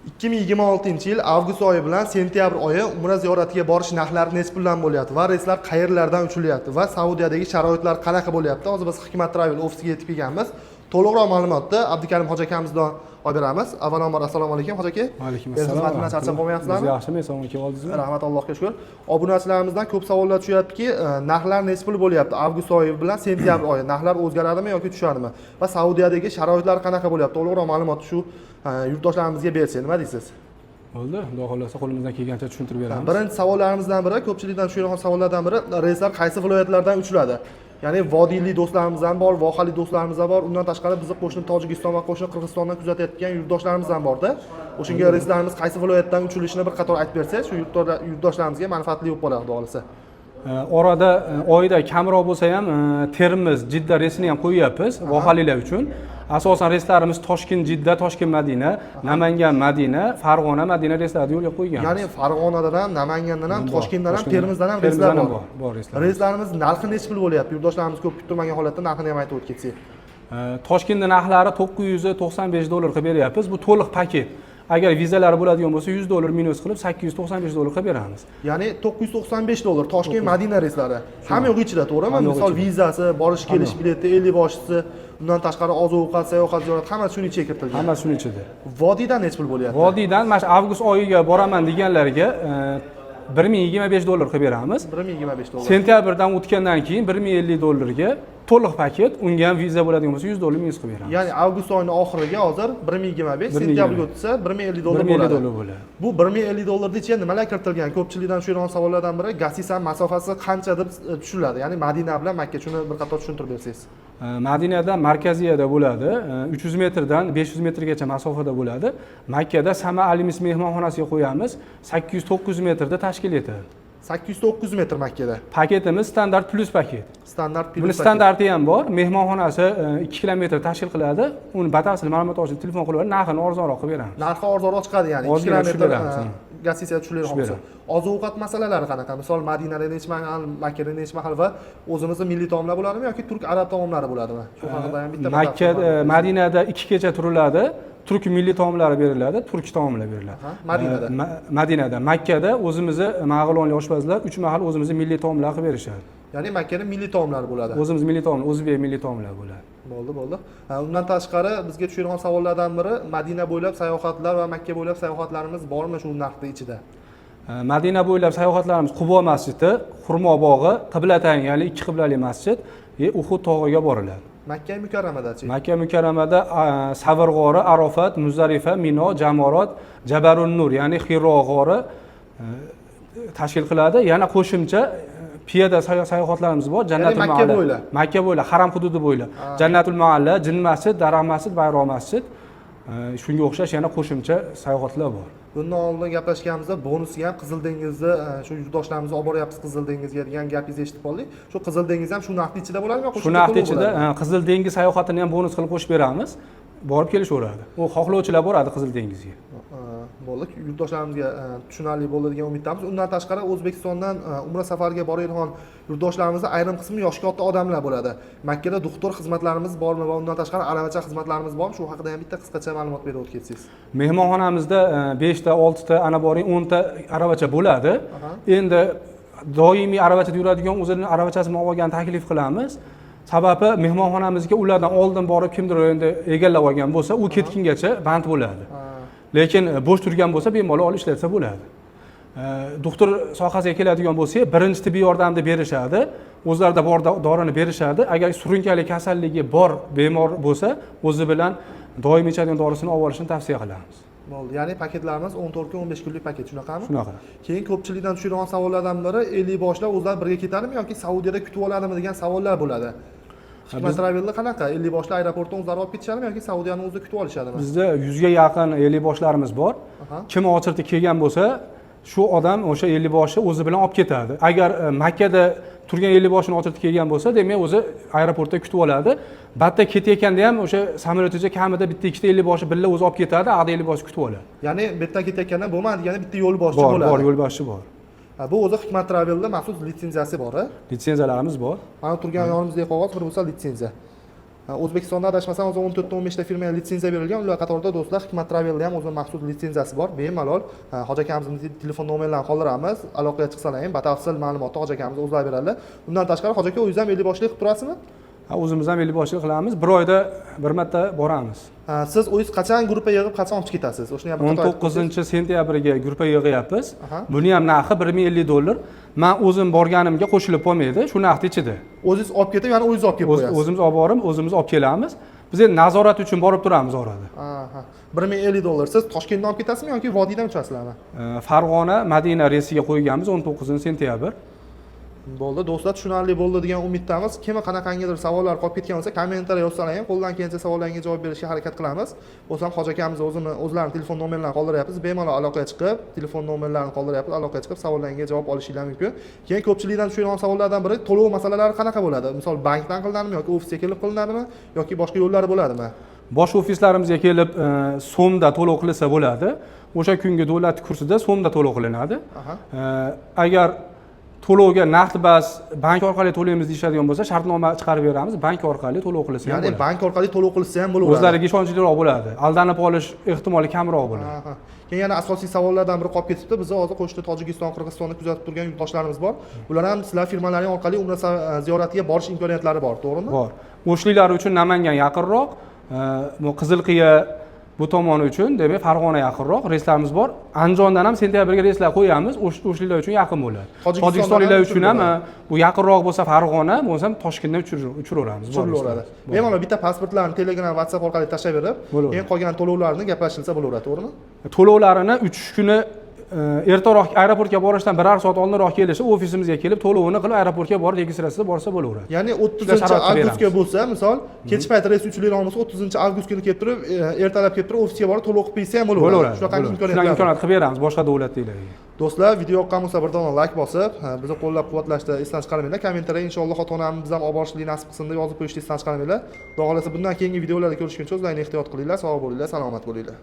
2026 yil avgust oyi bilan sentyabr oyi umra ziyoratiga borish narxlari nechi puldan bo'lyapti va reyslar qayerlardan uchilyapti va Saudiyadagi sharoitlar qanaqa bo'lyapti? Hozir biz Hikmat Travel ofisiga yetib kelganmiz. To'liqroq ma'lumotni Abdukarim hoji akamizdan olib beramiz. Avvalambor, assalomu alaykum, hoji aka. Alaykum Xizmat assalom. Bilan charchab qolmayapsizlarmi? Biz yaxshimi, eson kelib oldingizmi? Rahmat, Allohga shukur. Obunachilarimizdan ko'p savollar tushyaptiki, narxlar nechi pul bo'lyapti? Avgust oyi bilan sentyabr oyi narxlar o'zgaradimi yoki tushadimi? Va Saudiyadagi sharoitlar qanaqa bo'lyapti? To'liqroq ma'lumotni shu yurtdoshlarimizga bersak, nima deysiz? Bo'ldi, Xudo xohlasa, qo'limizdan kelgancha tushuntirib beramiz. Birinchi savollarimizdan biri, ko'pchilikdan tushadigan savollardan biri, reyslar qaysi viloyatlardan uchiladi? Ya'ni vodiylik do'stlarimiz ham bor, vohali do'stlarimiz ham bor. Undan tashqari bizni qo'shni Tojikiston va qo'shni Qirg'izistondan kuzatayotgan yurtdoshlarimiz ham borda. O'shanga reyslarimiz qaysi viloyatdan uchilishini bir qator aytib bersangiz, shu yurtdoshlarimizga manfaatli bo'lib qoladi, Xudo xohlasa. Orada oyida kamroq bo'lsa ham Termiz, Jidda reysini ham qo'yyapmiz vohalilar uchun. Asosan reyslarimiz Toshkent, Jidda, Toshkent, Madina, Namangan, Madina, Farg'ona, Madina reyslarini yo'lga qo'yganmiz. Ya'ni Farg'onadan ham, Namangandan ham, Bor, Toshkentdan ham, Toshkentdan Termizdan ham reyslar Termizdan ham bor. Bor reyslar. Reyslarimiz narxi nechi pul bo'lyapti? Yurtdoshlarimiz ko'p kuttirmagan holatda narxini ham aytib o'tib ketsak. Toshkentda narxlari 995 dollar qilib beryapmiz. Bu to'liq paket. Agar vizalari bo'ladigan bo'lsa, 100 dollar minus qilib 895 dollar qilib beramiz. Ya'ni 995 dollar Toshkent, Madina reyslari. Hamma yo'q ichida, to'g'rimi? Hamma yo'q Misol ichida. Vizasi, borish kelish bileti, ellik boshisi, undan tashqari oziq-ovqat, sayohat, ziyorat, hammasi shuning ichiga kiritilgan. Hammasi shuning ichida. Vodiydan nechi pul bo'lyapti? Vodiydan mana shu avgust oyiga boraman deganlarga 1025 dollar qilib beramiz. 1025 dollar. Sentyabrdan o'tgandan keyin 1050 dollarga to'liq paket, unga ham viza bo'ladigan bo'lsa, 100 dollar minus qilib beramiz. Ya'ni avgust oyining oxiriga hozir 1025, 1025. sentyabrga o'tsa 1050 dollar 1050 bo'ladi. Dollar bo'ladi. Bu 1050 dollarni ichiga nimalar kiritilgan? Ko'pchilikdan tushadigan savollardan biri гостиница masofasi qancha deb tushuniladi. Ya'ni Madina bilan Makka, shuni bir qator tushuntirib bersangiz. Madinada markaziyada bo'ladi, 300 metrdan 500 metrgacha masofada bo'ladi. Makkada Sama Alimis mehmonxonasiga qo'yamiz, 800-900 metrda tashkil etadi. 800-900 metr Makkada. Paketimiz standart plus paket. Standart plus Buni paket. Standarti ham bor, mehmonxonasi 2 kilometr tashkil qiladi. Uni batafsil ma'lumot olish uchun telefon qilib, narxini arzonroq qilib beramiz. Narxi arzonroq chiqadi, ya'ni 2 Ozgina tushib kilometr beramiz, ha. Гостиница tushiladigan Tushib bo'lsa. Oziq-ovqat masalalari qanaqa? Misol, Madinada necha mahal, Makkada necha mahal va o'zimizni milliy taomlar bo'ladimi yoki turk, arab taomlari bo'ladimi? Shu haqida ham bitta Makka, batafsil ma'lumot. Madinada 2 kecha turiladi, turk milliy taomlari beriladi, turk taomlar beriladi. Aha, Madinada. Madinada. Makkada o'zimizni marg'ilonlik oshpazlar uch mahal o'zimizni milliy taomlar qilib berishadi. Ya'ni Makkada milliy taomlar bo'ladi. O'zimiz milliy taom, o'zbek milliy taomlar bo'ladi. Bo'ldi. Ha, undan tashqari bizga tushadigan savollardan biri, Madina bo'ylab sayohatlar va Makka bo'ylab sayohatlarimiz bormi shu narxni ichida? Madina bo'ylab sayohatlarimiz Qubo masjidi, Xurmo bog'i, Qiblatayn, ya'ni ikki qiblali masjid, Uhud tog'iga boriladi. Makka Mukarramadachi? Makka Mukarramada Savr g'ori, Arofat, Muzdalifa, Mino, Jamorot, Jabarun Nur, ya'ni Xiro g'ori tashkil qiladi. Yana qo'shimcha piyoda sayohatlarimiz bor. Jannatul Makka Mualla. Bo'ylab? Makka bo'ylab, haram hududi bo'ylab. Jannatul Mualla, Jin masjid, Daraxt masjid, Bayroq masjid. Shunga o'xshash yana qo'shimcha sayohatlar bor. Bundan oldin gaplashganimizda bonusga ham Qizil dengizni shu yurtdoshlarimizni olib boryapmiz Qizil dengizga degan gapingizni eshitib qoldik. Shu Qizil dengiz ham shu narxni ichida bo'ladimi yoki Shu narxni ichida Qizil dengiz sayohatini ham bonus qilib qo'shib beramiz. Borib kelishaveradi. U xohlovchilar boradi Qizil dengizga. Bo'ldi, yurtdoshlarimizga tushunarli bo'ldi degan umiddamiz. Undan tashqari O'zbekistondan umra safariga borayotgan yurtdoshlarimizni ayrim qismi yoshi katta odamlar bo'ladi. Makkada doktor xizmatlarimiz bormi va undan tashqari aravacha xizmatlarimiz bormi? Shu haqida ham bitta qisqacha ma'lumot berib o'tib ketsangiz. Mehmonxonamizda beshta, oltita, ana boring, 10 ta aravacha bo'ladi. Endi doimiy aravachada yuradigan o'zini aravachasini olib olganini taklif qilamiz. Sababi mehmonxonamizga ulardan oldin borib kimdir endi egallab olgan bo'lsa, u ketgungacha band bo'ladi. Lekin bo'sh turgan bo'lsa, bemalol olib ishlatsa bo'ladi. Doktor sohasiga keladigan bo'lsak, birinchi tibbiy yordamni berishadi, o'zlarida bor dorini berishadi. Agar surunkali kasalligi bor bemor bo'lsa, o'zi bilan doimiy ichadigan dorisini olib olishini tavsiya qilamiz. Bo'ldi, ya'ni paketlarimiz 14 kun, 15 kunlik paket, shunaqami? Shunaqa. Keyin ko'pchilikdan tushadigan savollardan biri, 50 boshlar o'zlari birga ketadimi yoki Saudiyada kutib oladimi degan savollar bo'ladi. Hikmat Travelda qanaqa? 50 boshlar aeroportdan o'zlari olib ketishadimi yoki Saudiyani o'zida kutib olishadimi? Bizda 100 ga yaqin ellikboshlarimiz bor. Kim очередь kelgan bo'lsa, shu odam o'sha ellikboshni o'zi bilan olib ketadi. Agar Makkada turgan ellikboshini очередь kelgan bo'lsa, demak, o'zi aeroportda kutib oladi. Batda ketayotganda ham o'sha samolyotgacha kamida bitta, ikkita ellikboshi birga o'zi olib ketadi, ag'da ellikboshi kutib oladi. Ya'ni bu yerdan ketayotganda bo'lmadi degani bitta yo'lboshchi Bor. bo'ladi. Bor, yo'lboshchi bor. Ha, bu o'zi Hikmat Travelda maxsus litsenziyasi bor, a? Litsenziyalarimiz bor. Mana turgan yonimizdagi qog'oz bir bo'lsa litsenziya. O'zbekistonda adashmasam o'zi 14 ta 15 ta firmaga litsenziya berilgan. Ular qatorida, do'stlar, Hikmat Travelda ham o'zini maxsus litsenziyasi bor. Bemalol hoji akamizni telefon nomerlarini qoldiramiz. Aloqaga chiqsalar ham batafsil ma'lumotni hoji akamiz o'zlari beradilar. Undan tashqari, hoji aka, o'zingiz ham ellikboshlik qilib turasizmi? Ha, o'zimiz ham ellikboshlik qilamiz, bir oyda bir marta boramiz. Siz o'zingiz qachon gruppa yig'ib, qachon olib chiqib ketasiz? O'shani ham bir o'n qator aytib o'tsangiz. to'qqizinchi sentyabrga gruppa yig'yapmiz. Buni ham narxi $1050. Man o'zim borganimga qo'shilib qolmaydi, shu narxni ichida. O'zingiz olib ketib, ya'ni o'zingiz olib kelib qo'yasiz. O'zimiz olib borib, o'zimiz olib kelamiz. Biz endi nazorat uchun borib turamiz orada. Aha. $1050. Siz Toshkentdan olib ketasizmi yoki vodiydan uchasizlarmi? Farg'ona, Madina reysiga qo'yganmiz, 19-sentyabr. Bo'ldi, do'stlar, tushunarli bo'ldi degan umiddamiz. Kim qanaqangidir savollar qolib ketgan bo'lsa, kommentariya yozsalar ham qo'ldan kelgancha savollarga javob berishga harakat qilamiz. Bo'lsam, hoji akamiz o'zini o'zlarini telefon nomerlarini qoldiryapmiz. Bemalol aloqaga chiqib, telefon nomerlarini qoldiryapmiz, aloqaga chiqib savollarga javob olishinglar mumkin. Keyin ko'pchilikdan tushadigan savollardan biri to'lov masalalari qanaqa bo'ladi? Misol, bankdan qilinadimi yoki ofisga kelib qilinadimi yoki boshqa yo'llari bo'ladimi? Bosh ofislarimizga kelib so'mda to'lov qilsa bo'ladi. O'sha kungi davlat kursida so'mda to'lov qilinadi. Agar to'lovga naqd bas, bank orqali to'laymiz deyishadigan bo'lsa, shartnoma chiqarib beramiz, bank orqali to'lov qilsa ham Ya'ni bo'ladi. Bank orqali to'lov qilsa ham bo'laveradi. O'zlariga ishonchliroq bo'ladi, aldanib qolish ehtimoli kamroq bo'ladi. Aha. Keyin yana asosiy savollardan biri qolib ketibdi. Biz hozir qo'shni Tojikiston, Qirg'izistonni kuzatib turgan yurtdoshlarimiz bor. Ular ham sizlar firmalaring orqali umra ziyoratiga borish imkoniyatlari bor, to'g'rimi? Bor. O'shliklar uchun Namangan yaqinroq, bu Qizilqiya bu tomoni uchun, demak, Farg'ona yaqinroq, reyslarimiz bor. Andijondan ham sentyabrga reyslar qo'yamiz, o'shliklar uchun yaqin bo'ladi. Tojikistondan Tojikistonliklar ham uchun ham uchiriladi. Bu yaqinroq bo'lsa Farg'ona, bo'lmasam Toshkentdan uchiraveramiz. Bor Uchirilaveradi. reyslar. Bor. Bemalol bitta pasportlarni Telegram, WhatsApp orqali tashlab berib, Bo'laveradi. keyin qolgan to'lovlarni gaplashilsa bo'laveradi, to'g'rimi? To'lovlarini uchish kuni ertaroq aeroportga borishdan birar soat oldinroq kelishi, ofisimizga kelib to'lovini qilib, aeroportga borib registratsiya borsa bo'laveradi. Ya'ni Shunday 30 sharoit qilib avgustga beramiz. bo'lsa, misol, kech payt reys uchilayotgan bo'lsa, 30 avgust kuni kelib turib, ertalab kelib turib ofisga borib to'lov qilib qo'ysa ham bo'laveradi. Bo'laveradi. Shunaqangi Bo'laveradi. imkoniyatlar Shunaqa bor. imkoniyat qilib beramiz boshqa davlatdagilarga. Do'stlar, video yoqqan bo'lsa, bir dona layk bosib, bizni qo'llab-quvvatlashda esdan chiqarmanglar. Kommentariya inshaalloh ota-onamiz ham olib borishlik nasib qilsin deb yozib qo'yishni esdan chiqarmanglar. Xudo xohlasa, bundan keyingi videolarda ko'rishguncha o'zlaringni ehtiyot qilinglar, sog' bo'linglar, salomat bo'linglar.